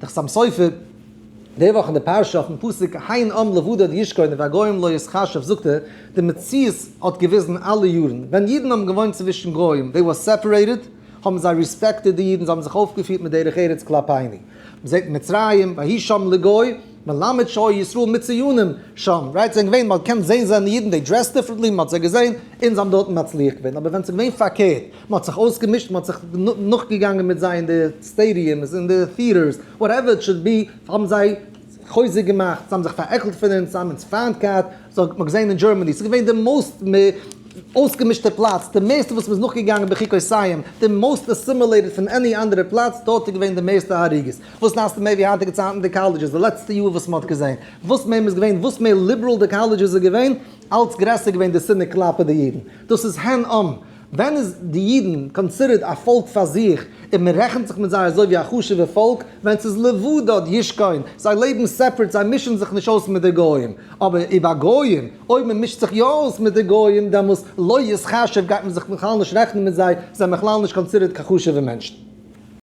די חתם סופר די וואך אין די פרשה אויפן פסוק הן עם לבדד ישכון ובגוים לא יתחשב זאגט ער, די מציאות האט געוויזן אלע יארן ווען אידן האבן געוואוינט צווישן גוים, they were separated, האבן זיי respected די אידן, זיי האבן זיך אויפגעפירט מיט דרך ארץ כלפינו. מ'זעט אין מצרים, ויהי שם לגוי, מלמד שהיו ישראל מצוינים שם, right? זיי זענען געווען, מ'האט געקענט זען זענען אידן, they dressed differently, מ'האט זיי געזען, און זיי האבן דארטן מצליח געווען. אבער ווען ס'איז געווען פארקערט, מ'האט זיך אויסגעמישט, מ'האט זיך נאכגעגאנגען מיט זיי אין די stadiums, אין די theaters, whatever it should be, האבן זיי חוזק געמאכט, זיי האבן זיך פארעקלט פון אונז, זיי האבן אונז פיינט געהאט, אזוי האט מען געזען אין Germany, ס'איז געווען די most אויסגעמישטע פלאץ, די מערסטע וואס מ'איז נאכגעגאנגען בחוקותיהם, די most assimilated פון any אנדערע פלאץ, דארט איז געווען די מערסטע הריגות. וואס נעשט מער ווי היינטיגע צייטן די colleges, די לעצטע יאר וואס מ'האט געזען, וואס מער מ'איז געווען, וואס מער ליבעראל די colleges איז געווען, אלץ גרעסער געווען די שנאה כלפי די אידן. דאס איז הן עם. ווען איז די אידן considered א פאלק פאר זיך און מען רעכנט זיך מיט זיי אזוי ווי א חשוב'ע פאלק? ווען ס'איז לבדד ישכון, זיי לעבן separate, זיי מישן זיך נישט אויס מיט די גוים. אבער ובגוים, אויב מען מישט זיך יא אויס מיט די גוים, דעמאלס לא יתחשב גייט מען זיך בכלל נישט רעכענען מיט זיי, זיי זענען בכלל נישט considered קיין חשוב'ע מענטשן.